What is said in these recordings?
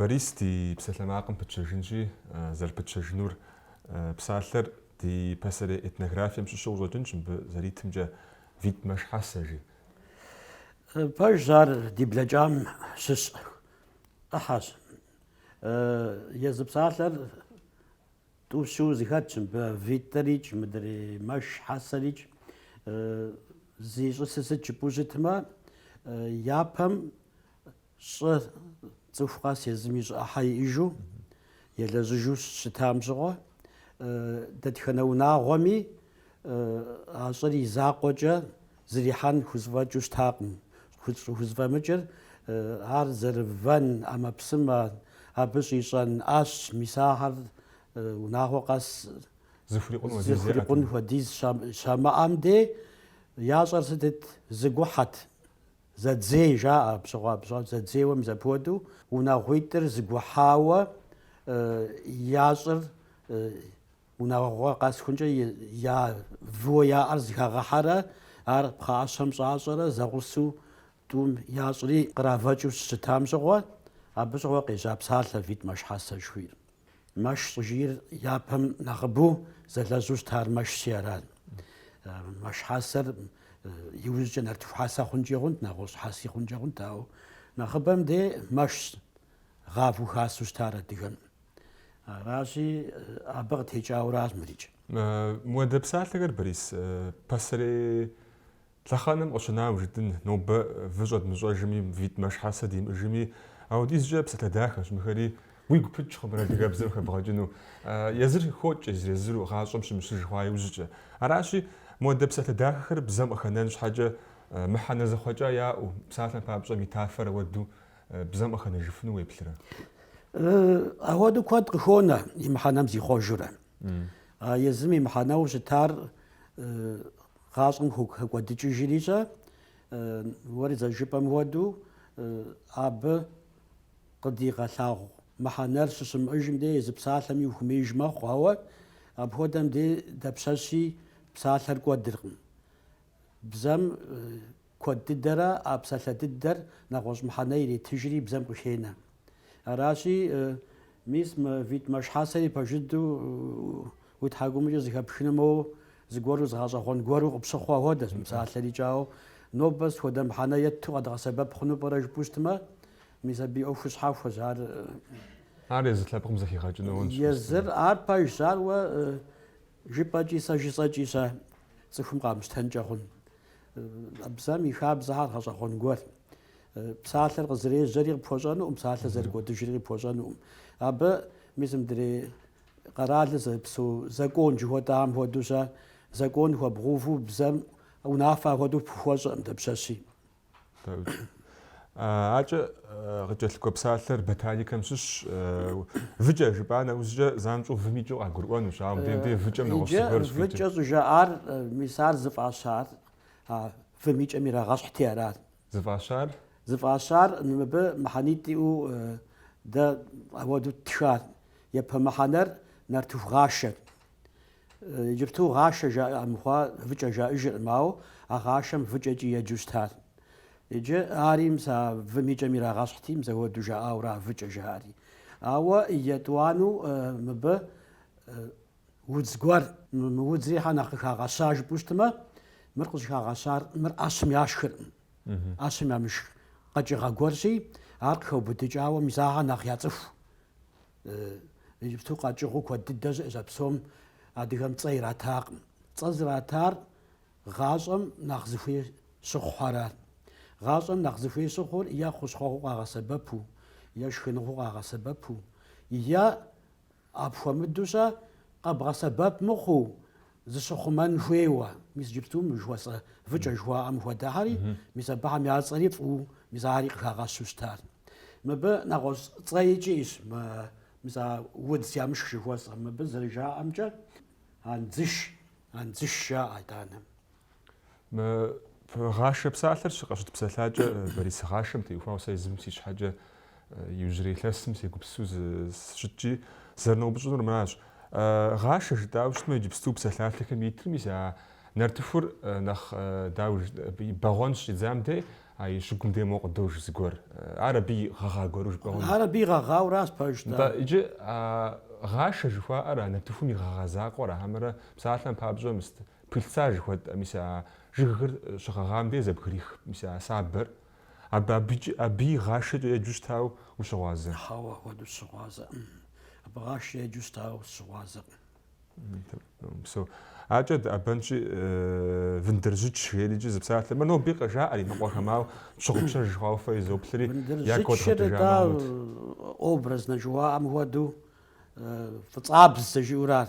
Борис, ди псалъэмакъым пытщэжынщи, зэрыпытщэжынур псалъэр ди пасэрей этнографием щыщу къыщӏэкӏынщ мыбы зэритымкӏэ витӏ мэш хьэсэ жи. Пэжщ, ар ди блэкӏам щыщ ӏыхьэщ. Езы псалъэр тӏу-щыуэ зэхэтщ, мыбы витӏырикӏ, мыдрей мэш хьэсэрикӏ. Зищӏысыр сыт жыпӏэу щытмэ, япэм Щӏы цӏыху къэс езым и щӏы ӏыхьэ иӏэжу, елэжьыжу щытам щыгъуэ, дэтхэнэ унагъуэми а щӏыр и закъуэкӏэ зрихьэн хузэфӏэкӏыу щытакъым. Щӏыхузэфӏэмыкӏыр ар зэрывэн ӏэмэпсымэ, абы щӏищӏэн ӏэщ, мис ахэр унагъуэ къэс зыхурикъун хуэдиз щамыӏэм дей ящӏэр сытыт? Зэгухьэт. Зэдзей жаӏэ абы щыгъуэ, абы щыгъуэ зэдзейуэ мис апхуэдэу унагъуитӏыр зэгухьауэ я щӏыр унагъуэ къэсхункӏэ я выуэ яӏэр зыхагъэхьэрэ ар пхъэӏэщэм щӏащӏэрэ зэгъусэу тӏум ящӏри къравэкӏыу щытам щыгъуэ, абы щыгъуэ къежьа псалъэ витӏ мэш хьэсэ жыхуиӏэр. Мэш щӏыжиӏэр япэм нэхъыбэу зэлэжьу щытар мэшщи арат. Мэш хьэсэр иужькӏэ нартыху хьэсэ хъункӏи хъунт, нэгъуэщӏ хьэси хъункӏэ хъунт, ауэ нэхъыбэм дей мэшщ гъавэу хасэу щытар адыгэм. Аращи, абы къытекӏауэращ мырикӏ. Мыуэдэ псалъэхэр, Борис, пасэрей Лъэхъэнэм къыщынауэ жытӏын, нобэ вы щӏэдмыщӏэжми, витӏ мэш хьэсэ димыӏэжми, ауэдизкӏэ псалъэ дахэщ мыхэри, уигу пыкӏкъым адыгэбзэм хэбгъэкӏыну. Езыр хокӏ езыр-езыру гъащӏэм щымыщыж хъуа иужькӏэ. Аращи, мыуэдэ псалъэ дахэхэр бзэм къыхэнэн щхьэкӏэ мыхьэнэ зэхъуэкӏа яӏэу, псалъэм папщӏэ метафорэ уэду бзэм къыхэнэжыфыну уеплърэ? Ауэдэу куэд къыхонэ и мыхьэнэм зихъуэжурэ. А езым и мыхьэнэу щытар Гъащӏэм хэкӏуэдыкӏыжри-щэ, уэри зэрыжыпӏэм хуэдэу, абы къыдигъэлъагъу мыхьэнэр щыщымыӏэжым дей езы псалъэми ухуэмеиж мэхъу, ауэ апхуэдэм дей дапщэщи псалъэр кӏуэдыркъым. Бзэм Куэд дыдэрэ а псалъэ дыдэр нэгъуэщӏ мыхьэнэ иретыжри бзэм къыхенэ. Аращи, мис мы витӏ мэш хьэсэри пэж дыдэу уи тхьэкӏумэкӏэ зэхэпхыну моуэ зыгуэру зыгъэщӏэгъуэн гуэру къыпщыхъу апхуэдэщ мы псалъэрикӏ, ауэ нобэ сыт хуэдэ мыхьэнэ етту къэдгъэсэбэп хъуну пӏэрэ жыпӏэу щытмэ, мис абы и ӏуэхур щхьэхуэщ, ар. Ар езы лъэпкъым зэхигъэкӏыну хъунщ. Езыр, ар пэжщ, ар уэ жыпӏэкӏи сэ жысӏэкӏи-щэ цӏыхум къамыщтэнкӏэ хъун. Бзэм и хабзэхэр гъэщӏэгъуэн гуэр. Псалъэр къызэрежьэри къыпхуэщӏэнукъым, псалъэр зэрыкӏуэдыжри къыпхуэщӏэнукъым. Абы мис мыдрей къэралыр зэрыпсэу закон жыхуэтӏам хуэдэу-щэ, закон хуэбгъэуву бзэм унафэ апхуэдэу пхуэщӏэкъым дапщэщи. Акӏэ къыкӏэлъыкӏуэ псалъэр ботаникэм щыщ выкӏэ жыпӏа нэужькӏэ занщӏэу вым икӏыу къагурыӏуэнущ, ауэ мыбдеж дей выкӏэм нэгъуэщӏ зыгуэрщ къикӏыр. Выкӏэ щӏыжаӏар, мис ар зыфӏащар, а вым и кӏэм ирагъэщхьти арат. Зыфӏащар? Зыфӏащар мыбы мыхьэнитӏ иӏэу дэ апхуэдэу ттхар. Япэ мыхьэнэр нартыху гъашэт. Иджыпсту гъашэ жаӏэ армыхъуа выкӏэ жаӏэжыркъым, ауэ а гъашэм выкӏэкӏи еджэу щытар. Иджы ари мис а вым и кӏэм ирагъэщхьти, мис апхуэдэу жаӏауэра выкӏэ жаӏэри. Ауэ етӏуанэу мыбы удз гуэр, мы удзри щхьэ нэхъ къыхагъэща жыпӏэу щытмэ, мыр къыщӏыхагъэщар мыр ӏэщым яшхыркъым. ӏэщым ямышх къэкӏыгъэ гуэрщи, ар къыхэубыдыкӏауэ мис ахэр нэхъ яцӏыху. Иджыпсту къэкӏыгъэу куэд дыдэ щыӏэщ, а псом адыгэм цӏэ иратакъым. Цӏэ зратар гъащӏэм нэхъ зыхуей щыхъухэрат. Гъащӏэм нэхъ зыхуей щыхъур е хущхъуэгъуэу къагъэсэбэпу, е шхыныгъуэу къагъэсэбэпу, е апхуэмыдэу-щэ къэбгъэсэбэп мыхъуу, зыщыхъумэн хуейуэ. Мис иджыпсту мы жыхуэсӏэ выкӏэ жыхуаӏэм хуэдэхэри, мис абыхэм я цӏэри фӏыу, мис ари къыхагъэщу щытар. Мыбы нэгъуэщӏ цӏэикӏи иӏэщ, мис а удз ямышх жыхуэсӏэм. Мыбы зэрыжаӏэмкӏэ, андзыш, андзыш жаӏэ итӏанэ. Мы гъашэ псалъэр къыщытпсэлъакӏэ, Борис, гъашэм теухуауэ сэ езым си щхьэкӏэ иужьрей илъэсым сегупсысу сыщытщи, сызэрыноупщӏынур мыращ. Гъашэ жытӏауэ щытмэ, иджыпсту псалъалъэхэм итыр мис а нартыхур нэхъ, дауэ, бэгъуэн щыщӏидзам дей. а и щыгум дей мо къыдож зыгуэр. Ар абы и гъэгъа гуэру жыпӏэ хъуну. Ар абы и гъэгъауращ, пэжщ. Нтӏэ, иджы а гъашэ жыхуаӏэр а нартыхум и гъэгъа закъуэра, хьэмэрэ псалъэм папщӏэ мыст пыльца жыхуэтӏэ, мис а жыгыр щыгъэгъам дей зэбгрих, мис а сабэр. Абы абыкӏи абыи гъашэкӏэ еджэу щытауэ ущыгъуазэ? Хьэуэ, апхуэдэу сыщыгъуазэкъым. Абы гъашэ еджэу щытауэ сыщыгъуазэкъым. Упсэу. Акӏэ дыӏэбэнщи, вындыржьыч жери икӏи зы псалъэ. Мыр ноби къыжаӏэр иныкъуэхэм, ауэ тщыгъупщэж хъуауэ фэ изоплъри, ягу Вындыржьычыр къэдгъэкӏыжамэ хъунут. Образно жыхуаӏэм хуэдэу фӏыцӏабзэ жиӏэуращ.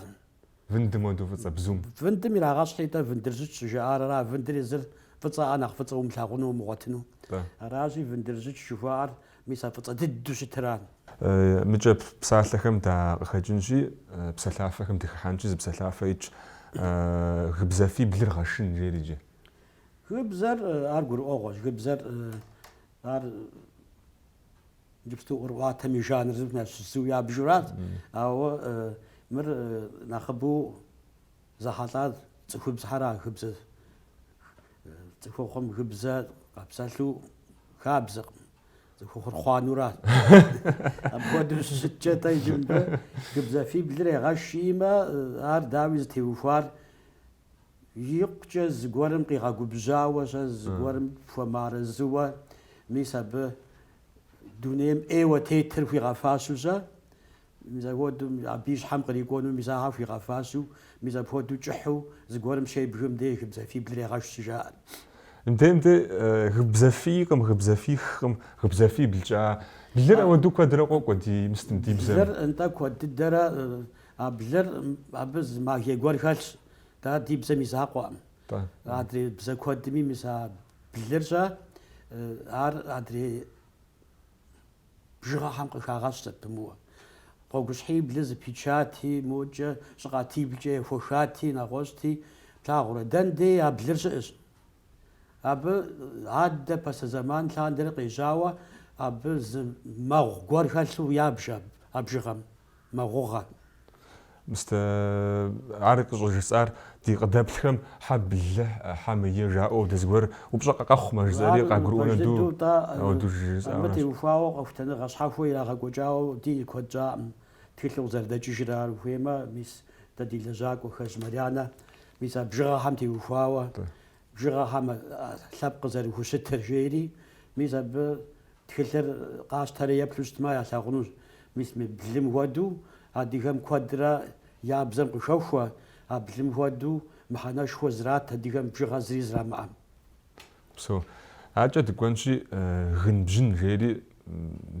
Вындым хуэдэу фӏыцӏэ бзум. Вындым ирагъэщхьри-тӏэ вындыржьыч щӏыжаӏар ара, вындыр езыр фӏыцӏэӏэ нэхъ фӏыцӏэ умылъагъуну умыгъуэтыну. Аращи, вындыржьыч жыхуаӏэр мис а фӏыцӏэ дыдэу щытыра. Мыкӏэ псалъэхэм дакъыхэкӏынщи, псэлъафэхэм дыхыхьэнщи, зы псэлъафэ итщ, гыбзэфиблыр гъэшын, жери иджы. Гыбзэр, ар гурыӏуэгъуэщ, гыбзэр ар Иджыпсту ӏуэрыӏуатэм и жанрым ящыщ зыуи ябжуращ, ауэ мыр нэхъыбэу зэхьэлӏар цӏыхубзхьэра гыбзэ. Цӏыхухъум гыбзэ къапсэлъу хабзэкъым, цӏыхухъур хъуануращ. Апхуэдэу щыщыткӏэ-тӏэ иджы мыбы гыбзэфиблыр егъэш жиӏэмэ, ар дауи зытеухуар икъукӏэ зыгуэрым къигъэгубжьауэ-щэ, зыгуэрым хуэмыарэзыуэ, мис абы дунейм ӏейуэ тетыр хуигъэфащэу-щэ, мис апхуэдэу абы и щхьэм кърикӏуэну мис ахэр хуигъэфащэу, мис апхуэдэу кӏыхьу зыгуэрым щебгым дей гыбзэфиблыр егъэш щыжаӏэр. Мыдей мыдей гыбзэфийкъым, гыбзэфихкъым, гыбзэфиблкӏэ. А блыр ауэдэу куэдрэ къокӏуэ ди мыстым, ди бзэм. Блыр, нтӏэ, куэд дыдэрэ а блыр абы зы магие гуэр хэлъщ. Дэ ар ди бзэм и закъуэкъым. Адрей бзэ куэдми мис а блыр-щэ, ар адрей бжыгъэхэм къыхагъэщ зэпымыуэ. Гъуэгущхьиблыр зэпичати, мокӏэ щӏыкъатиблкӏэ ехуэхати, нэгъуэщӏти, плъагъурэ, дэн дей а блыр щыӏэщ. Абы адэ пасэ зэман лъандэрэ къежьауэ, абы зы мэгъу гуэр хэлъу ябж а бжыгъэм, мэгъугъэ. Мыст ар къыщӏыжысӏар ди къыдэплъхэм хьэ блы, хьэ мые жаӏэу дэ зыгуэр упщӏэ къэхъумэ жысӏэри Ар пэж къагурыӏуэну дыдэу тӏэ, ауэдэу жысӏауэ абы аращ. теухуауэ къэхутэныгъэ щхьэхуэ ирагъэкӏуэкӏауэ ди куэд щӏакъым. Тхылъу къызэрыдэкӏыжыр ар ухуеймэ, мис дэ ди лэжьакӏуэ Хэжь Марьянэ, мис а бжыгъэхэм теухуауэ, бжыгъэхэм лъэпкъ зэрыхущытыр жери, мис абы Тхылъыр къащтэрэ еплъу щытмэ, ялъагъунущ, мис мы блым хуэдэу адыгэм куэдрэ я бзэм къыхэхуэ, а блым хуэдэу мыхьэнэшхуэ зрат адыгэм бжыгъэ зыри зэрамыӏэм. Упсэу. Акӏэ дыкӏуэнщи, гын-бжьын жери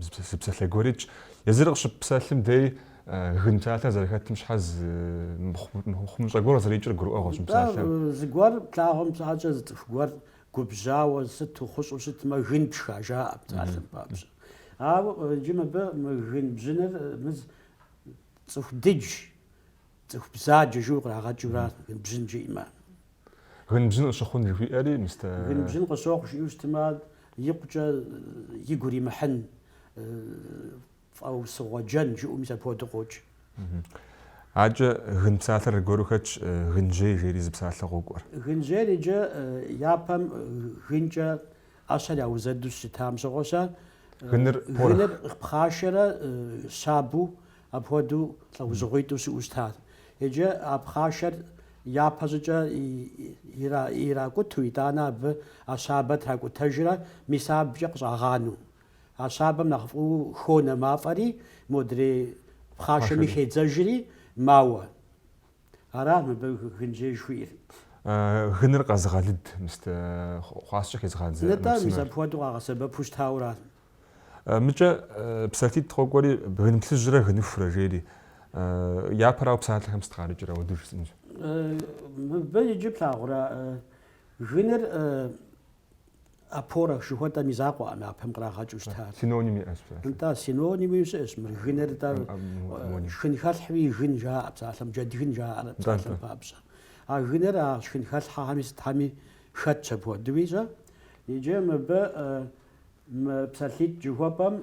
зы псалъэ гуэр итщ. Езыр къыщыппсэлъым дей гын псалъэр зэрыхэтым щхьэ зы мыхъумыщӏэ гуэр къызэрикӏыр гурыӏуэгъуэщ мы Нтӏэ, псалъэм. зыгуэр плъагъум щхьэкӏэ зы цӏыху гуэр Губжьауэ сыту хъущӏу щытмэ, гын пшха жаӏэ псалъэм папщӏэ. Ауэ иджы мыбы мы гын-бжьыныр мыз цӏыху дыдж, цӏыху бзаджэ жиӏэу кърагъэкӏыуращ гын-бжьын жиӏэмэ. Гын-бжьын къыщыхъун жыхуиӏэри, мыст. Гын-бжьын къыщохъу жиӏэу щытмэ, икъукӏэ игу иримыхьын Фӏэусыгъуэджэн жыӏэу мис апхуэдэу къокӏ. Акӏэ гын псалъэр аргуэру хэтщ, гынжьей жери зы псалъэ къокӏуэр. Гынжьейр иджы япэм гынкӏэ ӏэщэр яузэду щытам щыгъуэ-щэ, Гыныр порох. гыныр пхъашэрэ щабэу апхуэдэу лӏэужьыгъуитӏу щыӏэу щытащ. Иджы а пхъашэр япэ щӏыкӏэ иракӏуту, итӏанэ абы а щабэр тракӏутэжрэ мис абыкӏэ къыщӏагъанэу. А щабэм нэхъ фӏыуэ хонэ мафӏэри, модрей пхъашэми хедзэжри, мауэ. Аращ мыбы гынжьей жыхуиӏэр. Гыныр къэзыгъэлыд, мыст хъуаскӏэ хезыгъадзэ Нтӏэ, мис ӏэмэпсымэр. апхуэдэу къагъэсэбэпу щытауэращ. Мыкӏэ псалъитӏ къокӏуэри, гын плъыжьрэ гыныхурэ жери. Япэрауэ псалъэхэм сыт къарыкӏыр, ауэдэу жысӏэнщ. Мыбы иджы плъагъурэ, гыныр А порох жыхуэтӏэм и закъуэкъым япэм кърагъэкӏыу щытар. Синоним иӏэщ псалъэм. Нтӏэ, синонимуи щыӏэщ мыр. Гыныр нтӏэ шхынхэлъхьэуи гын жаӏэ псалъэм, джэдгын жаӏэрэ псалъэм папщӏэ. А гыныр а шхынхэлъхьэхэми сытхэми хэтщ апхуэдэуи-щэ. Иджы мыбы мы псалъитӏ жыхуэпӏэм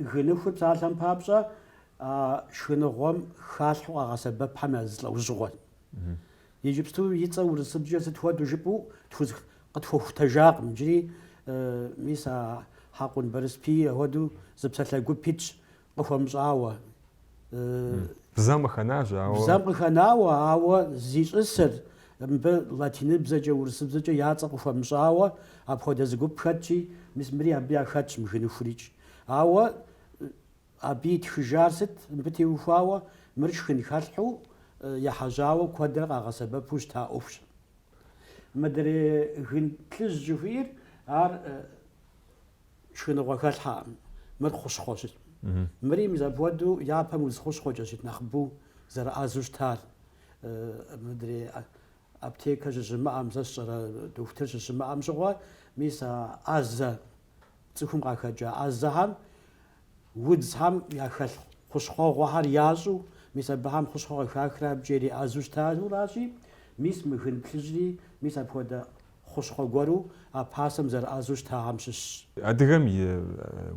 гыныхур псалъэм папщӏэ а шхыныгъуэм халъхьэу къагъэсэбэпхэм я зы лӏэужьыгъуэщ. Иджыпсту и цӏэ урысыбзэкӏэ сыт хуэдэу жыпӏэу къытхуэхутэжакъым иджыри. Мис а Хьэкъун Барэсбий апхуэдэу зы псалъэ гуп итщ къыхуэмыщӏауэ. Бзэм къыхэнащ, ауэ. Бзэм къыхэнауэ, ауэ зищӏысыр мыбы латиныбзэкӏэ, урысыбзэкӏэ я цӏэ къыхуэмыщӏауэ апхуэдэ зы гуп хэтщи, мис мыри абы яхэтщ мы гыныхурикӏ. Ауэ абы итхыжар сыт мыбы теухуауэ? Мыр шхынхэлъхьэу ехьэжьауэ куэдрэ къагъэсэбэпу щыта ӏуэхущ. Мыдрей гын плъыжь жыхуиӏэр ар шхыныгъуэхэлъхьэкъым, мыр хущхъуэщ. Мыри мис апхуэдэу япэм удз хущхъуэкӏэ щыт нэхъыбэу зэрыӏэзэу щытар. Мыдрей аптекэ щыщымыӏэм, сэ сщӏэрэ дохутыр щыщымыӏэм щыгъуэ, мис а ӏэзэ, цӏыхум къахэкӏа ӏэзэхэм удзхэм яхэлъ хущхъуэгъуэхэр ящӏу, мис абыхэм хущхъуэ къыхахрэ абыкӏэ ириӏэзэу щытаращи, мис мы гын плъыжьри, мис апхуэдэ хущхъуэ гуэру а пасэм зэрыӏэзэу щытахэм щыщщ. Адыгэм и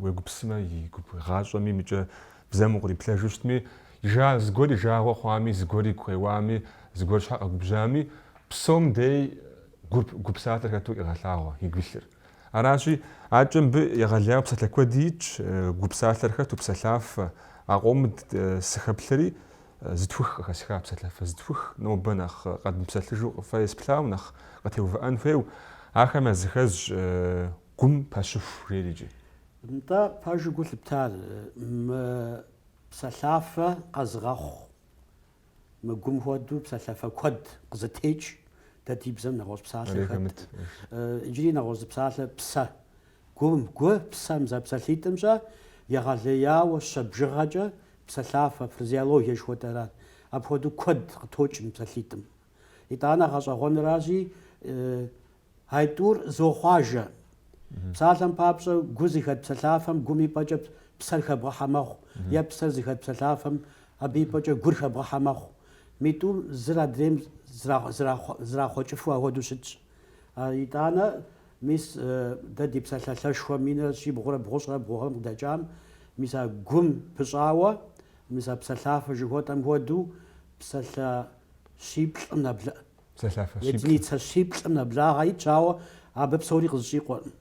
уегупсымэ и гуп гъащӏэми мыкӏэ бзэм укъриплъэжу щытми, жа зыгуэр и жагъуэ хъуами, зыгуэр игу къеуами, зыгуэр щхьэ къэгубжьами, псом дей гур гу псалъэр хэту къегъэлъагъуэ игу илъыр. Аращи, акӏэ мыбы егъэлеяуэ псалъэ куэди итщ, гу псалъэр хэту, псэлъафэ. А къомым сыхэплъэри, зытхух къыхэсха псэлъафэ зытхух, нобэ нэхъ къэдмыпсэлъыжу фэ есплъауэ, нэхъ къытеувыӏэн хуейуэ. Ахэм языхэзщ гум пэщыху жери икӏи. Нтӏэ, пэжу гу лъыптар, мы псэлъафэ къэзыгъэхъу Мы гум хуэдэу псалъафэ куэд къызытекӏ, дэ ди бзэм нэгъуэщӏ псалъэ хэт. Иджыри нэгъуэщӏ зы псалъэ псэ. Гум, гу, псэ мис а псалъитӏым-щэ егъэлеяуэ щэ бжыгъэкӏэ псалъафэ, фразеологие жыхуэтӏэрат. Апхуэдэу куэд къытокӏ мы псалъитӏым. Итӏанэ гъэщӏэгъуэныращи, Айтӏур зохъуажэ. Псалъэм папщӏэ, гу зыхэт псэлъафэм гум и пӏэкӏэ псэр хэбгъэхьэ мэхъу, е псэр зыхэт псэлъафэм абы и пӏэкӏэ гур хэбгъэхьэ мэхъу. Митӏум зыр адрейм зрахъуэкӏыфу апхуэдэу щытщ. Итӏанэ, мис дэ ди псалъалъэшхуэ минрэ щибгъурэ бгъущӏрэ бгъу гъэм къыдэкӏам, мис а гум пыщӏауэ, мис а псэлъафэ жыхуэтӏэм хуэдэу псалъэ щиплӏым нэбла. Псэлъафэ щиплӏ. Единицэ щиплӏым нэблагъэ итщ, ауэ абы псори къызэщӏикъуэркъым.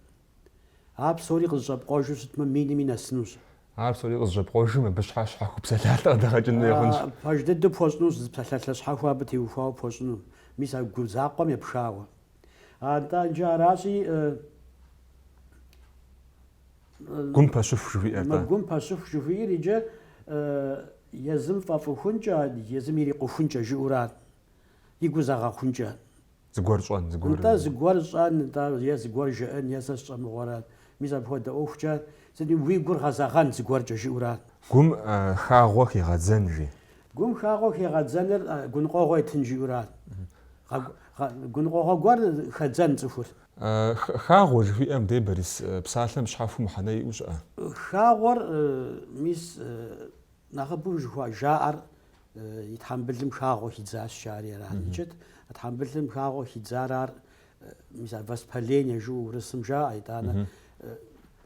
Ар псори къызэщӏэпкъуэжу щытмэ, минми нэсынущ. Ар псори къызэщӏэпкъуэжым, абы щхьэ щхьэхуэу псалъалъэ къыдэгъэкӏын хуей хъунщ. Пэж дыдэу пхуэщӏынущ, зы псалъалъэ щхьэхуэ абы теухуауэ пхуэщӏыну. Мис а гу закъуэм епхауэ. Атӏэ, иджы аращи, Гум пэщыху жыхуиӏэр-тӏэ? Мы гум пэщыху жыхуиӏэр иджы езым фӏэфӏыхункӏэ, езым ирикъухункӏэ жыӏэурат. Игу зэгъэхъункӏэ. Зыгуэр щӏэн, зыгуэр. Нтӏэ, зыгуэр щӏэн, нтӏэ, е зыгуэр жыӏэн, е сэ сщӏэ мыгъуэрэ. Мис апхуэдэ ӏуэхукӏэ, сытми уи гур гъэзэгъэн зыгуэркӏэ жыӏэурат. Гум хагъуэ хегъэдзэн, жи. Гум хагъуэ хегъэдзэныр гуныкъуэгъуэ етын жиӏэурат. Гуныкъуэгъуэ гуэр хэдзэн цӏыхур. Хагъуэ жыхуиӏэм дей, Борис, псалъэм щхьэхуэу мыхьэнэ иӏэу щыӏэ? Хагъуэр, мис, нэхъыбэу жыхуа жаӏэр И тхьэмбылым хагъуэ хидзащ жари ара. Иджыт а тхьэмбылым хагъуэ хидзар ар мис а воспаление жыӏэу урысым жаӏэ, итӏанэ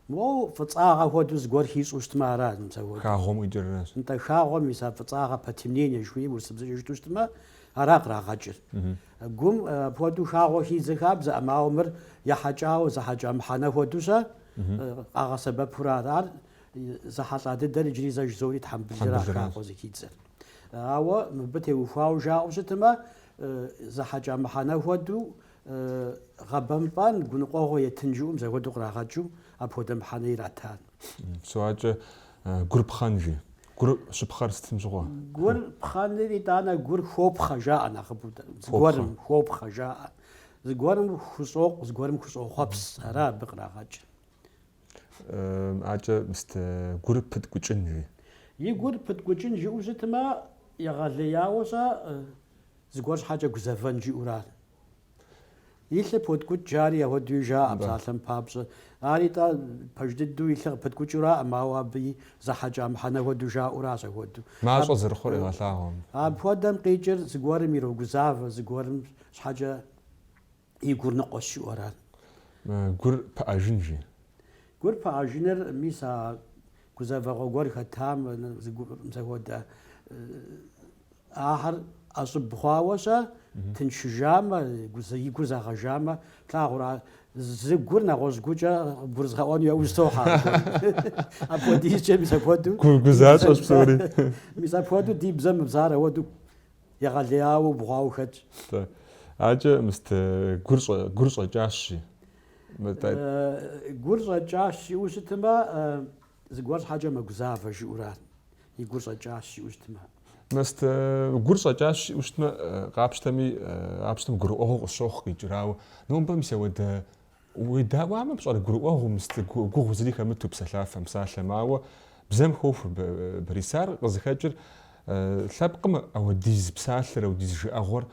моуэ фӏыцӏагъэ хуэдэу зыгуэр хищӏэу щытмэ ара мис апхуэдэу. Хагъуэм къикӏыр аращ. Нтӏэ, хагъуэм мис а фӏыцӏагъэ потемнение жыхуиӏэм урысыбзэкӏэ жытӏэу щытмэ, ара кърагъэкӏыр. Гум апхуэдэу хагъуэ хидзэ хабзэкъым, ауэ мыр ехьэкӏауэ зэхьэкӏа мыхьэнэ хуэдэу-щэ къагъэсэбэпурэ ар. Ар Зэхьэлӏа дыдэр иджыри зэ жызори тхьэмбылыра хагъуэ зыхидзэр. Ауэ мыбы теухуауэ жаӏэу щытмэ, зэхьэкӏа мыхьэнэ хуэдэу гъэбэмпӏэн, гуныкъуэгъуэ етын жыӏэу зэхуэдэу кърагъэкӏыу апхуэдэ мыхьэнэ иратар. Псоакӏэ гур пхъэн жи. Гур щыпхъэр сытым щыгъуэ? Гур пхъэныр итӏанэ гур хуопхъэ жаӏэ нэхъыбэу. Зыгуэрым хуопхъэ жаӏэ. Зыгуэрым хущӏокъу, зыгуэрым хущӏохъуэпс, ара абы кърагъэкӏыр. Акӏэ мыст гур пыткӏукӏын жи. И гур пыткӏукӏын жиӏэу щытмэ, егъэлеяуэ-щэ зыгуэр щхьэкӏэ гузэвэн жиӏэурат. И лъыр поткӏукӏ жари апхуэдэуи жаӏэ псалъэм папщӏэ. Ари-тӏэ пэж дыдэу и лъыр къыпыткӏукӏыураӏым, ауэ абыи зэхьэкӏа мыхьэнэ хуэдэу жаӏэуращ апхуэдэу. Мащӏэ зэрыхъур къегъэлъагъуэ. Апхуэдэм къикӏыр зыгуэрым ирогузавэ, зыгуэрым щхьэкӏэ и гур ныкъуэщ жиӏэурат. Гур пыӏэжын жи. Гур пыӏэжыныр мис а гузэвэгъуэ гуэр хэтам мис апхуэдэ ахэр ӏэщӏыб хъуауэ-щэ, тыншыжамэ, и гур зэгъэжамэ, плъагъурэ. Зы гур нэгъуэщӏ гукӏэ гурызгъэӏуэну яужь сохьэ. Апхуэдизкӏэ мис апхуэдэу. Гу защӏэщ псори. Мис апхуэдэу ди бзэм мыбзар ауэдэу егъэлеяуэ убгъуауэ хэтщ. Акӏэ мыст гур гур щӏэкӏащ жи. Гур щӏэкӏащ жиӏэу щытмэ, зыгуэр щхьэкӏэ мэгузавэ жиӏэура. И гур щӏэкӏащ жиӏэу щытмэ. Мыст гур щӏэкӏащ жиӏэу щытмэ, къапщтэми, къапщтэм гурыӏуэгъуэу къысщохъу къикӏыр, ауэ нобэ мис ауэдэ уедаӏуамэ пщӏэрэ гурыӏуэгъуэу мыст гугъу зыри хэмыту псэлъафэм, псалъэм, ауэ бзэм хохуэ Борис. Ар къызыхэкӏыр лъэпкъым ауэдиз псалъэр, ауэдиз жыӏэгъуэр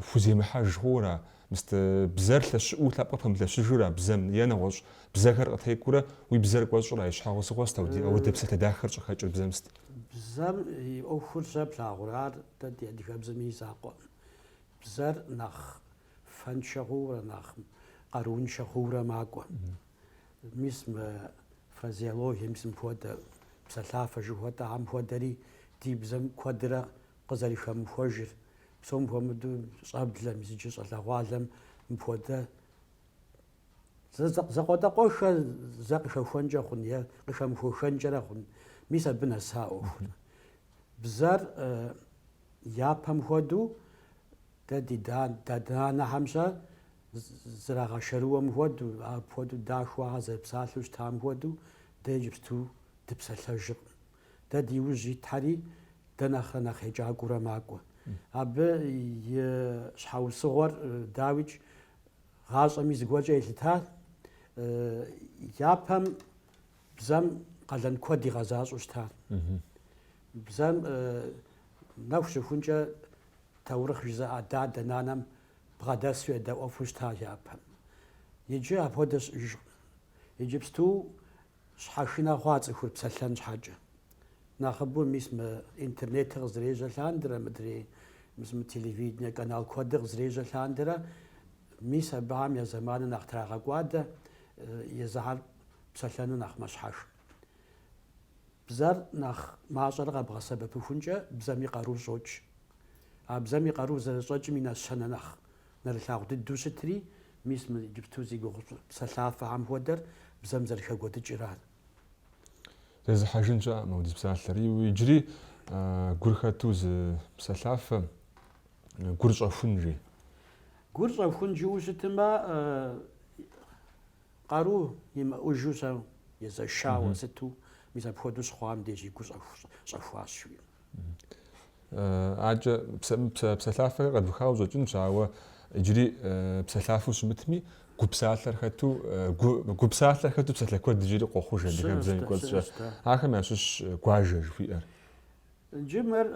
хуземыхьэж хъуура, Мыст бзэр лъэщыӏэу лъэпкъыр пэмылъэщыжура бзэм е нэгъуэщӏ бзэхэр къытекӏуурэ уи бзэр кӏуэщӏыра и щхьэгъусыгъуэ сыт ауэдэ псалъэ дахэр щӏыхэкӏыр бзэм сыт? Бзэм и ӏуэхур щэ плъагъурэ, ар дэ ди адыгэбзэми и закъуэкъым. Бзэр нэхъ фэншэ хъуурэ, нэхъ къарууншэ хъуурэ макӏуэ. Мис мы фразеологие, мис мыпхуэдэ псэлъафэ жыхуэтӏэхэм хуэдэри ди бзэм куэдрэ къызэрыхэмыхуэжыр, псом хуэмыдэу щӏэблэм, мис иджы щӏалэгъуалэм мыпхуэдэ закъуэтӏакъуэххэр зэ къыхэхуэнкӏэ хъун е къыхэмыхуэхэнкӏэрэ хъун, мис абы нэса ӏуэхур. Бзэр япэм хуэдэу дэ ди дадэ-нанэхэм-щэ зэрагъэшэрыуэм хуэдэу, апхуэдэу дахэу ахэр зэрыпсалъэу щытам хуэдэу дэ иджыпсту дыпсэлъэжыркъым. Дэ ди ужь итхэри дэ нэхърэ нэхъ екӏакӏуэурэ макӏуэ. Абы и щхьэусыгъуэр, дауикӏ, гъащӏэми зыгуэркӏэ елъыта. Япэм бзэм къалэн куэд игъэзащӏэу щыта. Бзэм нэху щыхункӏэ таурыхъ жызыӏэ дадэ нанэм бгъэдэсу едэӏуэфу щытащ япэм. Иджы апхуэдэ щыӏэжкъым. Иджыпсту Щхьэхынэ хъуа цӏыхур псэлъэн щхьэкӏэ. Нэхъыбэу мис мы интернетыр къызэрежьэ лъандэрэ, мыдрей мис мы телевидение канал куэдыр къызэрежьэ лъандэрэ, мис абыхэм я зэманыр нэхъ трагъэкӏуадэ, езыхэр псэлъэну нэхъ мэщхьэх. Бзэр нэхъ мащӏэрэ къэбгъэсэбэпыхункӏэ бзэм и къарур щӏокӏ. А бзэм и къарур зэрыщӏэкӏым и нэщэнэ нэхъ Нэрылъагъу дыдэу щытри, мис мы иджыпсту зи гугъу тщӏы псэлъафэхэм хуэдэр бзэм зэрыхэкӏуэдыкӏырар. Зезыхьэжын щыӏэкъым апхуэдиз псалъэр. Иджыри гур хэту зы псэлъафэ, гур щӏэхун жи. Гур щӏэхун жиӏэу щытмэ, къару имыӏэжу щэ езэшауэ сыту, мис апхуэдэу щыхъуам деж и гур щӏэхуащ жиӏэу. Акӏэ псэлъафэхэр къэдухауэ къыщӏэкӏынщ, ауэ иджыри псэлъафэу щымытми, гу псалъэр хэту, гу псалъэр хэту псалъэ куэд иджыри къохъуж адыгэбзэм и кӏуэцӏкӏэ. Ахэм ящыщщ гуажэ жыхуиӏэр. Иджы мыр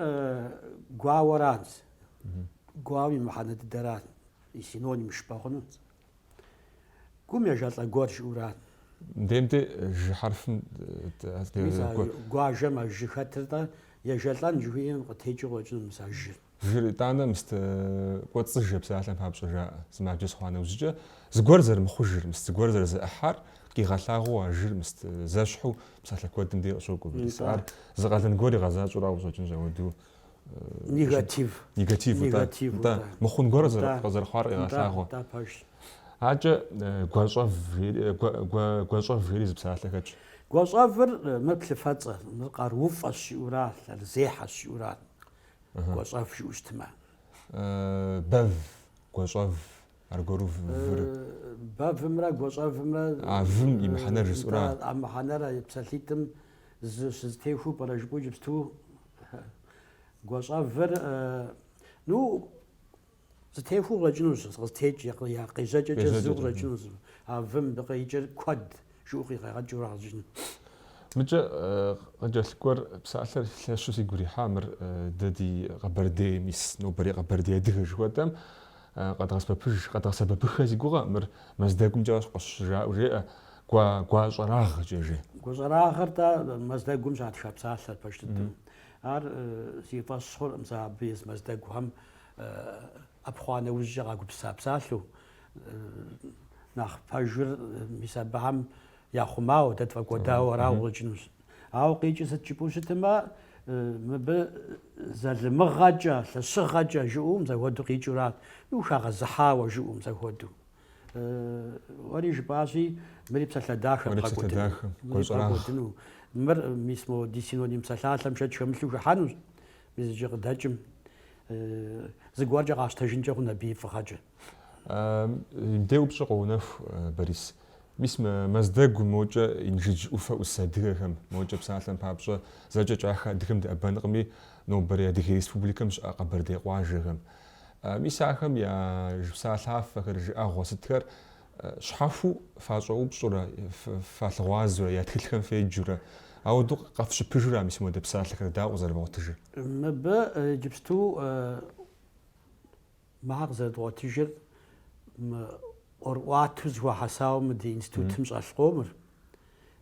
гуауэращ. Гуауэм и мыхьэнэ дыдэращ, и синоним жыпӏэ хъуну. Гум ежалӏэ гуэр жиӏэурат. Мыдейм де жы хьэрфым Мис а гуажэм а жы хэтыр-тӏэ, ежэлӏэн жыхуиӏэм къытекӏыу къыщӏэкӏыну мис а жыр. Жыр итӏанэ мыст кӏуэцӏыжэ псалъэм папщӏэ жаӏэ, сымаджэ сыхъуа нэужькӏэ, зыгуэр зэрымыхъужыр, мыст зыгуэр зэрызэӏыхьар къигъэлъагъуэу а жыр мыст зэщхьу псалъэ куэдым дей къыщокӏуэ. Мис ар зы къалэн гуэр игъэзащӏэурауэ къыщӏэкӏынщ ауэдэу Негатив. Негатив, Негатив, нтӏэ. Мыхъун гуэр къызэрыхъуар къегъэлъагъуэ. Нтӏэ, пэжщ. Акӏэ гуащӏэв жери, гуащӏэв жери зы псалъэ хэтщ. Гуащӏэвыр мыр плъыфэцӏэ, мыр къарууфӏэщ жиӏэура, лъэрызехьэщ жиӏэура, гуащӏэв жиӏэу щытмэ. Бэв, гуащӏэв, аргуэру выр. Бэвымрэ гуащӏэвымрэ. А вым и мыхьэнэр жысӏэура. А мыхьэнэр а псалъитӏым зы щызэтехуэу пӏэрэ жыпӏэу иджыпсту Гуащӏэвыр, ну, зэтехуэу къыщӏэкӏынущ, къызытекӏ я къежьэкӏэкӏэ зыу къыщӏэкӏынущ. А вым мыбы къикӏыр куэд жыӏэу къигъэкӏыу къыщӏэкӏыну. Мыкӏэ къыкӏэлъыкӏуэр псалъэр лъэщу сигу ирихьа мыр дэ ди Къэбэрдейм ис нобэрей Къэбэрдей адыгэ жыхуэтӏэм къэдгъэсэбэпыж, къэдгъэсэбэпыххэ си гугъэ, мыр Мэздэгумкӏэ къыщыжаӏэу жеӏэ, гуа, гуащӏэрагъкӏэ жи. Гуащӏэрагъыр-тӏэ Мэздэгум щатха псалъэр пэж дыдэу. Ар си фӏэщ хъуркъым сэ абы езы мэздэгухэм ӏэпхъуа нэужькӏэ къагупсыса псалъэу. Нэхъ пэжыр мис абыхэм яхъумауэ, дэ тфӏэкӏуэдауэ арауэ къыщӏэкӏынущ. Ауэ къикӏыр сыт жыпӏэу щытмэ, мыбы залымыгъэкӏэ, лъэщыгъэкӏэ жыӏэу мис апхуэдэу къикӏыурат, ну, хагъэзыхьауэ жыӏэу мис апхуэдэу. Уэри жыпӏащи, мыри псалъэ дахэ Мыри псалъэ бгъэкӏуэдыну. дахэ, Мыри гуащӏэрагъ. бгъэкӏуэдыну. Мыр мис мо ди синоним псалъалъэм шэч хэмылъу хыхьэнущ, мис иджы къыдэкӏым. Зыгуэркӏэ къащтэжынкӏэ хъун абы и фӏыгъэкӏэ. Мыбдей упщӏэ къоунэху, Борис. Мис мы Мэздэгу мокӏэ Инжыдж ӏуфэ ӏус адыгэхэм, мокӏэ псалъэм папщӏэ, зэкӏэ кӏахэ адыгэм дыӏэбэнкъыми, нобэрей Адыгей Республикэм щыӏэ къэбэрдей къуажэхэм. Мис ахэм я псалъафэхэр, жыӏэгъуэ сытхэр щхьэхуэу фащӏэупщӏурэ, фалъыгъуазэурэ, я тхылъхэм феджурэ, ауэдэу къэфщыпыжура мис мыуэдэ псалъэхэр дауэ къызэрывгъуэтыжыр? Мыбы иджыпсту мыхэр къызэрыдгъуэтыжыр мы ӏуэрыӏуатэу зэхуахьэсауэ мы ди институтым щӏэлъ къомыр.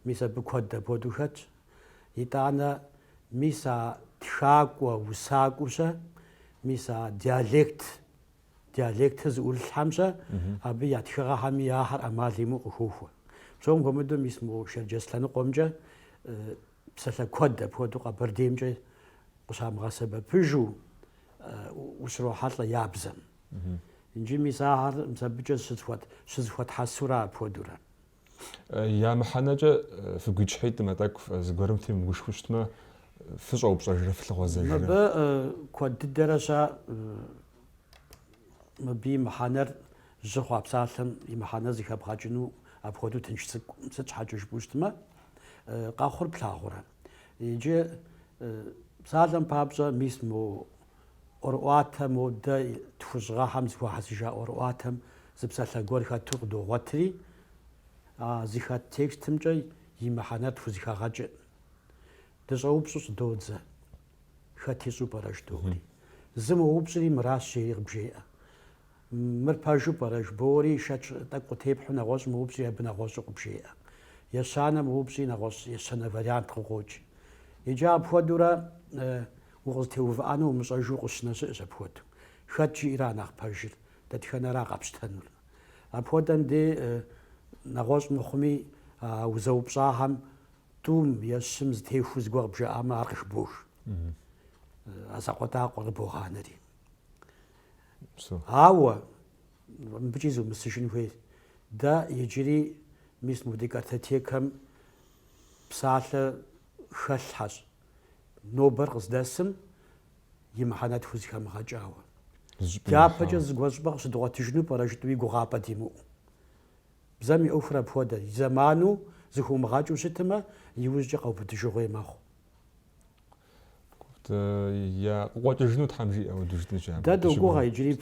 Мис абы куэд апхуэдэу хэтщ. Итӏанэ мис а тхакӏуэ, усакӏуэу-щэ, мис а диалект, диалектыр зыӏурылъхэм-щэ, абы я тхыгъэхэми ахэр ӏэмал имыӏэу къыхохуэ. Псом хуэмыдэу мис мо Шэрджэс лъэныкъуэмкӏэ псалъэ куэд апхуэдэу Къэбэрдеймкӏэ къыщамыгъэсэбэпыжу ущрохьэлӏэ я бзэм. Иджы мис ахэр мис абыкӏэ щызэхуэтхьэсурэ апхуэдэурэ. Я мыхьэнэкӏэ фыгуитӏщхьитӏмэ тӏэкӏу зыгуэрым темыгушхуэу щытмэ, фыщӏэупщӏэжрэ фылъыгъуэзэжрэ? Мыбы куэд дыдэрэ щэ мыбы и мыхьэнэр жьы хъуа псалъэм и мыхьэнэр зэхэбгъэкӏыну апхуэдэу тынш цӏыкӏукъым, сыт щхьэкӏэ жыпӏэу щытмэ, къэхъур плъагъурэ. Иджы псалъэм папщӏэ мис мо ӏуэрыӏуатэ модэ тхущӏ гъэхэм зэхуахьэсыжа ӏуэрыӏуатэм зы псалъэ гуэр хэту къыдогъуэтри, а зыхэт текстымкӏэ и мыхьэнэр тхузэхэгъэкӏыркъым. Дыщӏэупщӏу щӏыдодзэ, хэт ищӏэу пӏэрэ жыдоӏэри. Зым уоупщӏри мыращ жери къыбжеӏэ. Мыр пэжу пӏэрэ жыбоӏэри шэч тӏэкӏу къытепхьэу нэгъуэщӏым уоупщӏри абы нэгъуэщӏу къыбжеӏэ. Ещанэм уоупщӏри нэгъуэщӏ ещанэ вариант къыкъуокӏ. Иджы апхуэдэурэ укъызытеувыӏэну умыщӏэжу къыщынэ щыӏэщ апхуэдэу. Хэт жиӏэра нэхъ пэжыр, дэтхэнэра къэпщтэнур? Апхуэдэм дей нэгъуэщӏ мыхъуми, а узэупщӏахэм тӏум е щым зытехуэу зыгуэр къыбжаӏамэ, ар къыхыбох. А закъуэтӏакъуэр къыбогъанэри. Ауэ мыбыкӏи зыумысыжын хуейщ. Дэ иджыри мис мо ди картотекэм псалъэ хэлъхьэщ. Нобэр къыздэсым и мыхьэнэ тхузэхэмыгъэкӏауэ. Дяпэкӏэ зыгуэр щӏыпӏэ къыщыдгъуэтыжыну пӏэрэ жытӏэуи гугъапӏэ димыӏэу. Бзэм и ӏуэхур апхуэдэ, и зэману зыхыумыгъэкӏыу щытмэ, иужькӏэ къэубыдыжыгъуей мэхъу. Я къыкъуэкӏыжыну Тхьэм жиӏэ хуэдэу жытӏэнщ абы Дэ догугъэ иджыри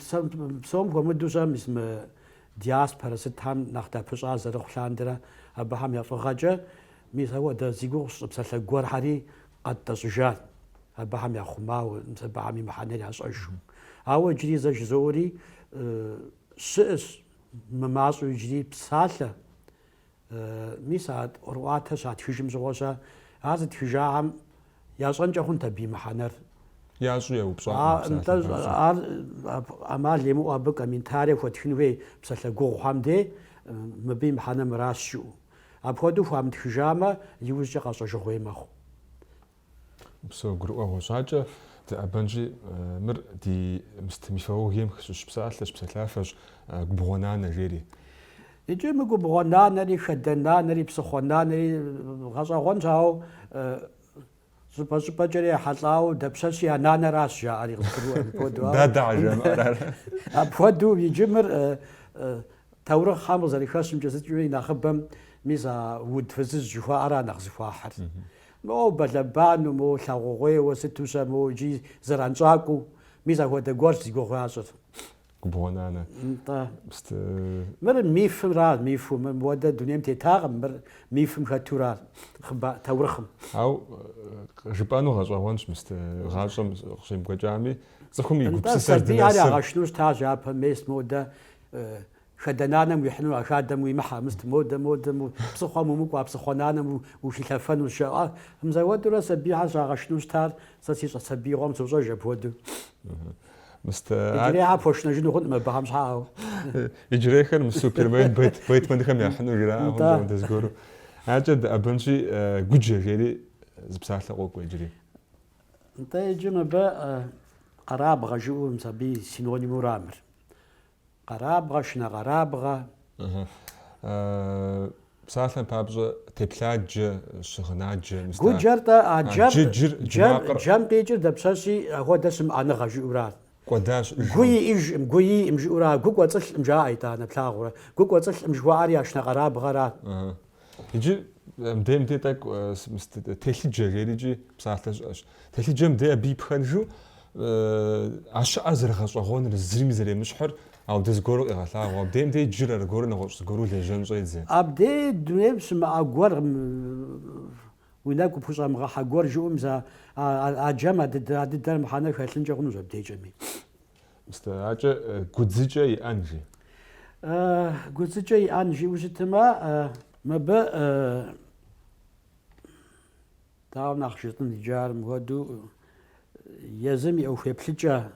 псом хуэмыдэу щэ мис мы диаспорэ сытхэм нэхъ дапыщӏа зэрыхъу лъандэрэ абыхэм я фӏыгъэкӏэ мис ауэдэ зи гугъу сщӏы псалъэ гуэрхэри къэттӏэщӏыжат, абыхэм яхъумауэ, мис абыхэм и мыхьэнэр ящӏэжу. Ауэ иджыри зэ жызоӏэри, щыӏэщ мымащӏэу иджыри псалъэ, Мис а ӏуэрыӏуатэр щатхыжым щыгъуэ-щэ, ар зытхыжахэм ящӏэнкӏэ хъунт абы и мыхьэнэр. Ящӏу еупщӏакъым Нтӏэ, ар ӏэмал имыӏэу абы комментарие хуэтхын хуей псалъэ гугъухэм дей, мыбы и мыхьэнэр мыращ жыӏэу. Апхуэдэу хуамытхыжамэ, иужькӏэ къэщӏэжыгъуей мэхъу. Псо гурыӏуэгъуэщ. Адэкӏэ дыӏэбэнщи, мыр ди мыст мифологием щыщ псалъэщ, псэлъафэщ, губгъуэ нанэ жери. Иджы мы губгъуэ нанэри, хадэ нанэри, псыхъуэ нанэри гъэщӏэгъуэнщ, ауэ щӏыпӏэ-щӏыпӏэкӏэри ехьэлӏауэ дапщэщи а нанэращ жаӏэри къызгурыӏуэр мыпхуэдэу. Ауэ Дадэ жамыӏэр ара? Апхуэдэу иджы мыр таурыхъхэм къызэрыхэщымкӏэ сыткӏи нэхъыбэм мис а уд фызыжь жыхуаӏэра нэхъ зыхуахьыр. Моуэ бэлэбанэу, моуэ лъагъугъуейуэ сыту-щэ, моуэ иджы зэранщӏакӏуэу, мис апхуэдэ гуэрщ зи гугъу ящӏыр. Губгъуэ нанэ. Нтӏэ. Мыр мифымра, мифу, мыр мыуэдэ дунейм тетакъым, мыр мифым хэтура, хъыба, таурыхъым. Ауэ жыпӏэну гъэщӏэгъуэнщ мыст гъащӏэм къыщемыкӏуэкӏами, цӏыхум и Нтӏэ, гупсысэр сабийхэр здынэсыр. ягъэшынэу щытащ япэм, мес модэ Хадэ нанэм уихьыну, а хадэм уимыхьэ, мыст модэ, модэ, псыхъуэм умыкӏуэ, а псыхъуэ нанэм ухилъэфэнущ, жаӏэ. Мис ауэдэурэ сабийхэр щагъэшынэу щытар, сэ си щӏэ сабиигъуэм сощӏэж апхуэдэу. Мыст, Иджырейхэр пхуэшынэжыну хъункъым абыхэм щхьэ, ауэ. Иджырейхэр мы Супермен, Бэтменхэм яхьыну жраӏэ Нтӏэ. хъунщ зыгуэру. Адэкӏэ дыӏэбэнщи, гуджэ жери зы псалъэ къокӏуэ иджыри. Нтӏэ, иджы мыбы къэрабгъэ жыӏэу мис абы и синонимура мыр. Къэрабгъэ, шынэкъэрабгъэ. Псалъэм папщӏэ, теплъаджэ, щыгъынаджэ, мис Гу джэр-тӏэ, а джэр, джэр, джэм къикӏыр дапщэщи ахуэдэ щымыӏэныгъэ жиӏэура. Кӏуэдащ, Гу иӏэжкъым, гу иӏым жиӏэура, гу кӏуэцӏылъкъым жаӏэ итӏанэ, плъагъурэ. Гу кӏуэцӏылъкъым жыхуаӏэри а шынэкъэрабгъэра. Иджы мыдей мыдей тӏэкӏу телъыджэ жерикӏи псалъэ щыӏэщ. Телъыджэм дей абы и пхэнжу а щыӏэр зэрыгъэщӏэгъуэныр, зыми зэремыщхьыр ауэдэ зыгуэру къегъэлъагъуэ. Абдейм дей джыр аргуэру нэгъуэщӏ зыгуэру лэжьэн щӏедзэ. Абдей дунейм щымыӏэ гуэр, уи нэгу къыпхущӏэмыгъэхьэ гуэр жыӏэу мис а джэм а дыдэр мыхьэнэ хэлъынкӏэ хъунущ абдейкӏэми. Мис акӏэ гудзыкӏэ иӏэн жи. Гудзыкӏэ иӏэн жиӏэу щытмэ, мыбы дауэ нэхъ жытӏын иджы ар мыхуэдэу езым и ӏуэху еплъыкӏэ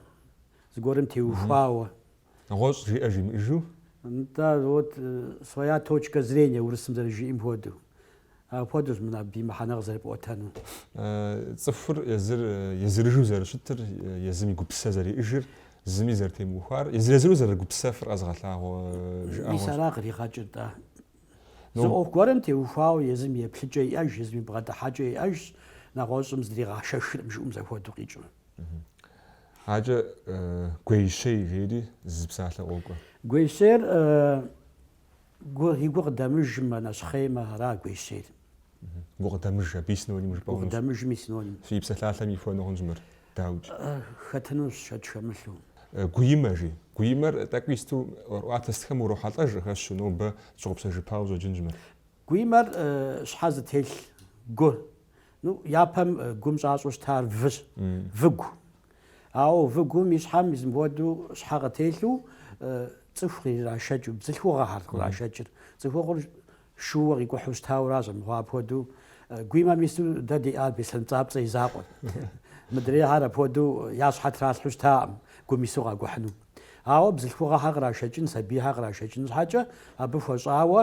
зыгуэрым теухуауэ. Нэгъуэщӏ жиӏэ жимыӏэжу? Нтӏэ, вот своя точка зрения урысым зэрыжиӏэм хуэдэу. Апхуэдэущ мы абы и мыхьэнэ къызэрыпӏуэтэну. Цӏыхур езыр езырыжу зэрыщытыр, езым и гупсысэ зэриӏэжыр, зыми зэрытемыухуар, езыр-езыру зэрыгупсысэфыр къэзыгъэлъагъуэ жыӏэгъуэщ. Мис ара къригъэкӏыр-тӏэ. Зы ӏуэху гуэрым теухуауэ езым и еплъыкӏэ иӏэжщ, езым и бгъэдыхьэкӏэ иӏэжщ, нэгъуэщӏым зыдригъэшэхыркъым жыӏэм зэхуэдэу къикӏыу. Акӏэ гуейщей жери зы псалъэ къокӏуэ. Гуейщейр Гу, и гу къыдэмыжмэ, нэщхъеймэ, ара гуейщейр. Гукъыдэмыж, абы и синоним жыпӏэ хъунущ. Гукъыдэмыжым и синоним. Фи псалъалъэм ихуэну хъунщ мыр, дауикӏ. Хэтынущ, шэч хэмылъу. Гуимэ жи. Гуимэр тӏэкӏуи сыту ӏуэрыӏуатэ сытхэм урохьэлӏэж къыхэщу, нобэ тщыгъупщэжыпауэ къыщӏэкӏынщ мыр. Гуимэр щхьэ зытелъ гу. Ну, япэм гум щӏащӏэу щытар выщ, выгу. Ауэ выгум и щхьэм мис мыпхуэдэу щхьэ къытелъу цӏыху ирашэкӏыу, бзылъхугъэхэр кърашэкӏыр. Цӏыхухъур шууэ къикӏухьу щытауэращ армыхъуа апхуэдэу. Гуимэм ису дэ диӏар Беслъэн Пцӏапцӏэ и закъуэт. Мыдрейхэр апхуэдэу я щхьэ тралъхьэу щытакъым гум ису къакӏухьыну. Ауэ бзылъхугъэхэр кърашэкӏын, сабийхэр кърашэкӏын щхьэкӏэ, абы хуэщӏауэ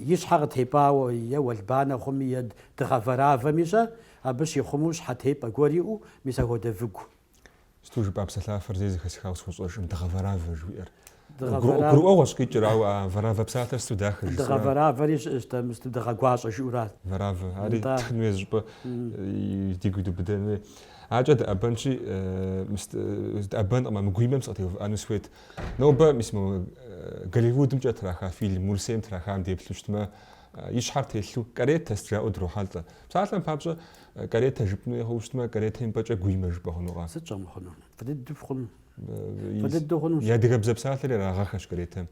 и щхьэ къытепӏауэ е уэлбанэ хъуми, е дыгъэвэравэми-щэ, Абы щихъумэу щхьэтепӏэ гуэр иӏэу, мис апхуэдэ выгу. Сыту жыпӏа псэлъафэр зэи зэхэсхауэ схуэщӏэжкъым, дыгъэвэравэ жыхуиӏэр. Гурыӏуэгъуэщ къикӏыр, ауэ а вэравэ псалъэр сыту дахэ жысӏэрэ. Дыгъэвэравэри щыӏэщ, дэ мысту дыгъэгуащӏэ жиӏэурат. Вэравэ, ари тхын хуей зыщӏыпӏэ дигу идубыдэн хуей. Акӏэ дыӏэбэнщи, дыӏэбэнкъым, мы гуимэм сыкъытеувыӏэну сыхуейт. Нобэ, мис мо Голливудымкӏэ траха фильм, Урысейм трахам деплъу щытмэ, И щхьэр телъу каретэ сыт жаӏэу дрохьэлӏэ. Псалъэм папщӏэ, каретэ жыпӏэну ехъуу щытмэ, каретэм и пӏэкӏэ гуимэ жыпӏэ хъунукъэ? Сыт щӏэмыхъунур? Фӏы дыдэу хъуну. Фӏы дыдэу хъунущ. И адыгэбзэ псалъэр ирагъэхэщ каретэм.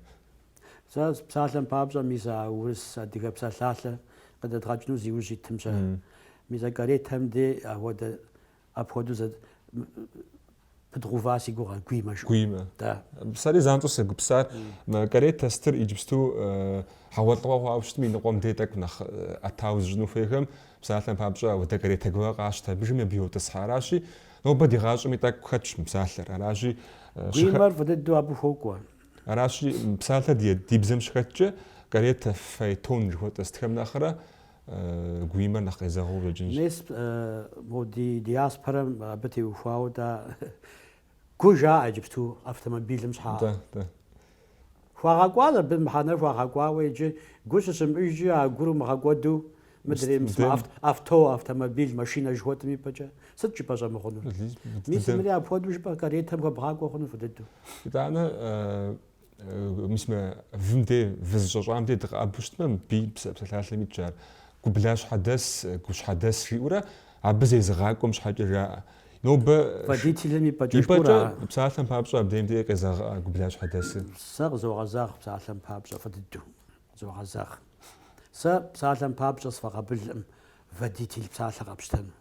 Сэ псалъэм папщӏэ, мис а урыс-адыгэ псалъалъэ къыдэдгъэкӏыну зи ужь итым-щэ. Мис а каретэм де апхуэдэ Апхуэдэу зэ пыдгъува си гугъэ гуимэ жыӏэу. Гуимэ. Да. Сэри занщӏэу сегупсар, мы каретэ сытыр иджыпсту хьэгъуэлӏыгъуэ хъуауэ щытми, иныкъуэм дей тӏэкӏу нэхъ ӏэтауэ зыщӏыну хуейхэм, псалъэм папщӏэ, ауэдэ каретэ гуэр къащтэ, абыжым абы йотӏысхьэ. Аращи, нобэ ди гъащӏэми тӏэкӏу хэтщ мы псалъэр. Аращи, Гуимэр фӏы дыдэу абы хуокӏуэ. Аращи, мы псалъэр ди бзэм щыхэткӏэ, каретэ, фаэтон жыхуэтӏэ сытхэм нэхърэ Гуимэр нэхъ къезэгъыу къыщӏэкӏынщ. Мес, мо ди диаспорэм абы теухуауэ да гу жаӏэ иджыпсту автомобилым щхьа. Нтӏэ, нтӏэ. Хуагъэкӏуащ абы мыхьэнэр хуагъэкӏуауэ иджы гу щыщымыӏэжкӏи а гур умыгъэкӏуэду мыдрей мис мы авто, автомобиль, машинэ жыхуэтӏым и пӏэкӏэ сыт жыпӏэ щӏэмыхъунур? Мис мыри апхуэдэу жыпӏэ каретэм хуэбгъакӏуэ хъуну фӏы дыдэу. Итӏанэ Мис мы вым де, вы зыщӏэщӏам де дыкъэӏэбу щытмэ, мыбы псалъалъэм итщ ар. Гублащхьэдэс, гущхьэдэс жиӏэурэ, абы зезыгъакӏуэм щхьэкӏэ жаӏэ. Нобэ Водителым и пӏэкӏэ и пӏэкӏэ псалъэм папщӏэ абдейм де къезэгъыӏэ гублащхьэдэсыр. Сэ къызогъэзэгъ псалъэм папщӏэ фӏы дыдэу. Къызогъэзэгъ. Сэ псалъэм папщӏэ сфӏэкъабылкъым водитель псалъэ къэпщтэну.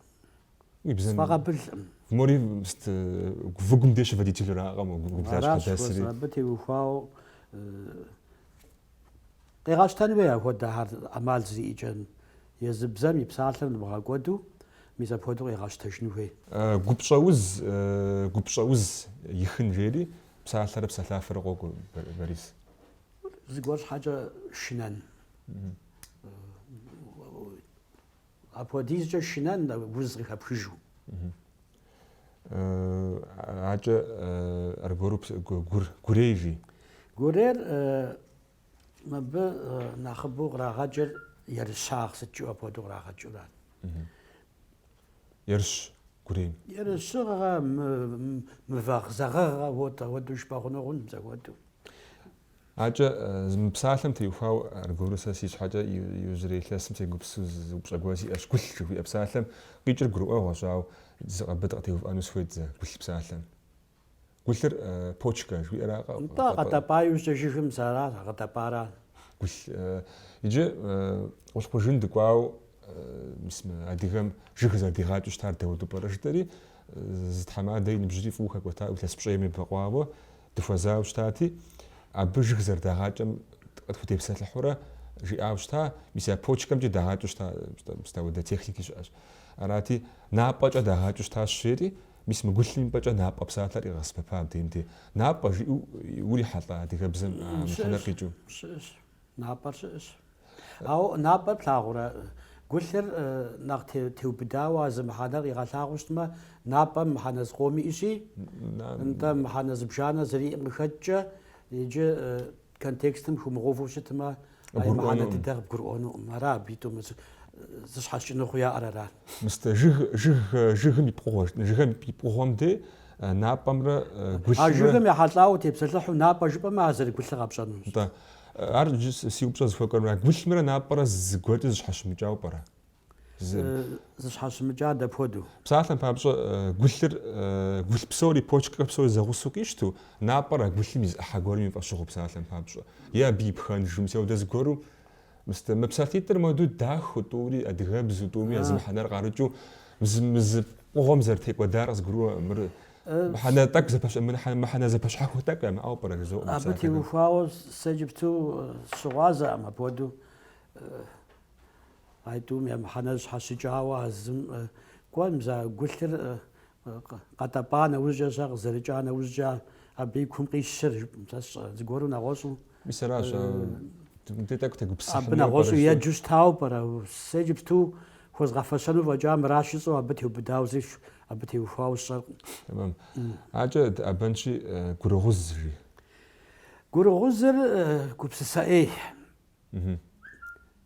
Уи бзэм. Сфӏэкъабылкъым. Мори сыт выгум де щыводителуракъэ мо Аращ гублащхьэдэсри. абы теухуауэ къегъэщтэн хуей апхуэдэхэр ӏэмал зэриӏэкӏэ. Езы бзэм и псалъэр нымыгъэкӏуэду, мис апхуэдэу къегъэщтэжын хуей. Гупщӏэуз, гупщӏэуз ихын жери псалъэрэ псалъафэрэ къокӏуэ, Борис. Зыгуэр щхьэкӏэ шынэн. Апхуэдизкӏэ шынэн уз къыхэпхыжу. Акӏэ аргуэру гур, гурей жи. Гурейр. Мыбы нэхъыбэу кърагъэкӏыр ерыщагъ сыт жыӏэу апхуэдэу кърагъэкӏыурат. Ерыщ гурейм. Ерыщыгъэ, мывэгъзэгъыгъэ, вот апхуэдэу жыпӏэ хъуну хъун, мис апхуэдэу. Акӏэ мы псалъэм теухуауэ аргуэру сэ си щхьэкӏэ иужьрей илъэсым сегупсысу зы упщӏэ гуэр сиӏэщ. Гулъ жыхуиӏэ псалъэм къикӏыр гурыӏуэгъуэщ, ауэ зы абы дыкъытеувыӏэну сыхуейт зэ гулъ псалъэм. Гулъыр почкэ жыхуиӏэракъэ? Нтӏэ, къэтӏэпӏа иужькӏэ жыгым мис ара, а къэтӏэпӏара. Гулъ. Иджы Къулъкъужын дыкӏуауэ мис мы адыгэм жыг зэрыдигъакӏэу щытар дауэду пӏэрэ жытӏэри, зы тхьэмадэ и ныбжьри фӏыуэ хэкӏуэтауэ, илъэс пщӏейм ебэкъуауэ дыхуэзауэ щытати, абы жыг зэрыдагъакӏэм къытхутепсэлъыхьурэ жиӏауэ щыта, мис я почкэмкӏи дагъакӏэу щыта, мис ауэдэ техники щыӏэщ. Арати, напӏэкӏэ дагъакӏэу щытащ, жери, Мис мы гулъым и пӏэкӏэ напӏэ псалъэр къигъэсэбэпа абдейм де. Напӏэ жиӏэу урихьэлӏа адыгэбзэм а мыхьэнэр къикӏыу? Щыӏэщ. Напӏэр щыӏэщ. Ауэ напӏэр плъагъурэ, гулъыр нэхъ теубыдауэ а зы мыхьэнэр къигъэлъагъуэу щытмэ, напӏэм мыхьэнэ зыкъом иӏэщи, нтӏэ мыхьэнэ зыбжанэ зэриӏэм къыхэкӏкӏэ, иджы Контекстым хыумыгъэувэу щытмэ, а и мыхьэнэ дыдэр къыбгурыӏуэнукъым. Ара абитӏум зыщхьэщыкӏыныгъэу яӏэр ара? Мыстэ жыг, жыг, жыгым и пкъыгъуэ, жыгым и пкъыгъуэм де напӏэмрэ гулъымрэ. А жыгым ехьэлӏауэ утепсэлъыхьу напӏэ жыпӏэмэ, ар зэрыгулъыр къэпщӏэнущ. Нтӏэ, ар иджы си упщӏэ зыхуэкӏуэр гулъымрэ напӏэрэ зыгуэркӏэ зыщхьэщымыкӏауэ пӏэрэ? Зыщхьэщымыкӏа дапхуэдэу? Псалъэм папщӏэ, гулъыр, гулъ псори, почкэ псори зэгъусэу къищтэу, напӏэр а гулъым и зы ӏыхьэ гуэрым и фӏэщыгъэу псалъэм папщӏэ. Е абы и пхэнжу, мис ауэдэ зыгуэру, мыстэ, мы псалъитӏыр моду дахэу, тӏури адыгэбзэу, тӏуми а зы мыхьэнэр къарыкӏыу, мы зы пкъыгъуэм зэрытекӏуэдар къызгурыӏуэкъым. Мыр мыхьэнэ тӏэкӏу зэпэщ-, мыхьэнэ зэпэщхьэхуэ тӏэкӏу ямыӏауэ пӏэрэ жызоӏэ мы Абы псалъэхэм. теухуауэ сэ иджыпсту сыщыгъуазэкъым апхуэдэу. Айтӏум я мыхьэнэр щхьэщыкӏауэ а зым кӏуэ, мис а гулъыр къэтӏэпӏа нэужькӏэ, щэ къызэрыкӏа нэужькӏэ абы и кум къищыр, сэ сщӏэрэ, зыгуэру нэгъуэщӏу. Мис аращ, мыбдеж тӏэкӏу тегупсысыхьын Абы нэгъуэщӏу еджэу щытауэ пӏэрэ? Сэ иджыпсту хуэзгъэфэщэну фӏэкӏа мыращ жысӏэу абы теубыдауэ зыри абы теухуауэ сщӏэркъым. Тэмэм. Акӏэ дыӏэбэнщи, гурыгъуз жи. Гурыгъузыр гупсысэ ӏей.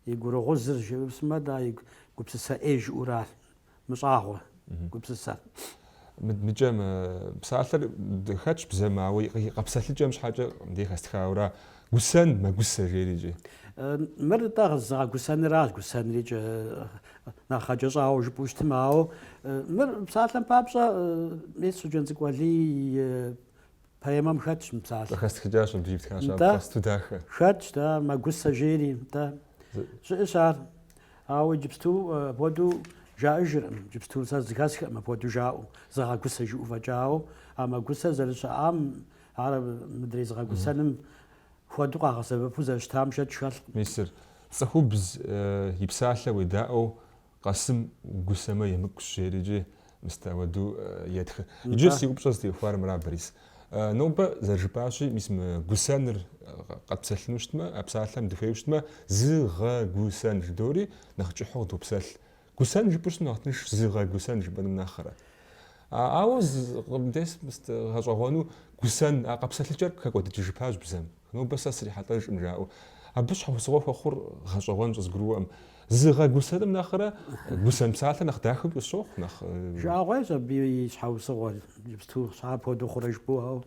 И гурыгъузыр жыпӏэмэ, да, и гупсысэ ӏей жыӏэуращ, мыщӏагъуэ гупсысэр. Мыкӏэ мы псалъэр хэтщ бзэм, ауэ и къэпсэлъыкӏэм щхьэкӏэ мыбдеж хэстхауэра. Гусэн, мэгусэ жери икӏи. Мыр нтӏэ зыгъэгусэныращ, гусэнрикӏэ нэхъ гъэкӏэщӏауэ жыпӏэу щытмэ, ауэ мыр псалъэм папщӏэ, мис Щоджэнцӏыкӏу Алий и Поэмэм хэтщ мы псалъэр. Къыхэстхыкӏащ абы итхащ, Нтӏэ. абы сыту дахэ. Хэтщ, да, мэгусэ жери, нтӏэ. Щыӏэщ ар. Ауэ иджыпсту апхуэдэу жаӏэжыркъым, иджыпсту сэ зэхэсхыркъым апхуэдэу жаӏэу, зыгъэгусэ жыӏэу фӏэкӏа, ауэ а мэгусэр зэрыщыӏам, ар мыдрей зыгъэгусэным хуэдэу къагъэсэбэпу зэрыщытам шэч хэлъкъым. Мисыр, цӏыхубз и псалъэ уедаӏуэу Къэсым угусэмэ емыкӏущ, жери икӏи мыстэ ауэдэу етхы. Иджы си упщӏэ зытеухуар мыра, Борис. Нобэ зэрыжыпӏащи, мис мы гусэныр къэтпсэлъыну щытмэ, а псалъэм дыхуейуэ щытмэ, зыгъэгусэн жыдори нэхъ кӏыхьу къыдопсэлъ. Гусэн жыпӏэу щытмэ нэхъ тыншщ, зыгъэгусэн жыпӏэным нэхърэ. Ауэ мыбдеж гъэщӏэгъуэну гусэн а къэпсэлъыкӏэр хэкӏуэдыкӏыжыпащ бзэм. Нобэ сэ срихьэлӏэжкъым жаӏэу. Абы щхьэусыгъуэ хуэхъур гъэщӏэгъуэн къызгурыӏуэкъым. Зыгъэгусэным нэхърэ гусэн псалъэр нэхъ дахэу къысщохъу, нэхъ. Жыӏэгъуейщ абы и щхьэусыгъуэр, иджыпсту щхьэ апхуэдэу хъурэ жыпӏэу, ауэ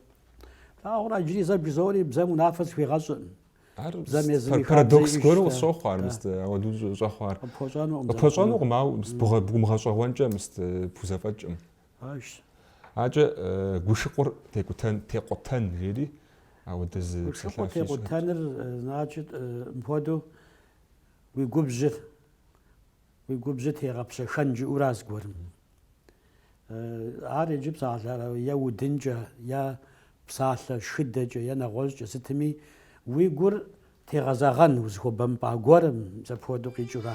плъагъурэ иджыри зэ бжызоӏэри бзэм унафэ зыхуигъэщӏыркъым. Ар Бзэм езым и хабзэ парадокс иӏэжщ, гуэру да. къысщохъу ар, мыст, ауэдэу щӏэхъуар. Къыпхуэщӏэнукъым. Къыпхуэщӏэнукъым, ауэ умыгъэщӏэгъуэнкӏэ мыст пхузэфӏэкӏкъым. Пэжщ. Акӏэ гушыкъур текӏутэн, текъутэн жери, ауэдэ зы Гушыкъур псалъафи щыӏэт. текъутэныр, значит, мыпхуэдэу уи губжьыр, уи губжьыр тегъэпщэхэн жыӏэура зыгуэрым. Ар иджы псалъэ е удынкӏэ, е псалъэ шхыдэкӏэ, е нэгъуэщӏкӏэ сытми, уи гур Тегъэзэгъэн узыхуэбэмпӏа гуэрым мис апхуэдэу къикӏыура.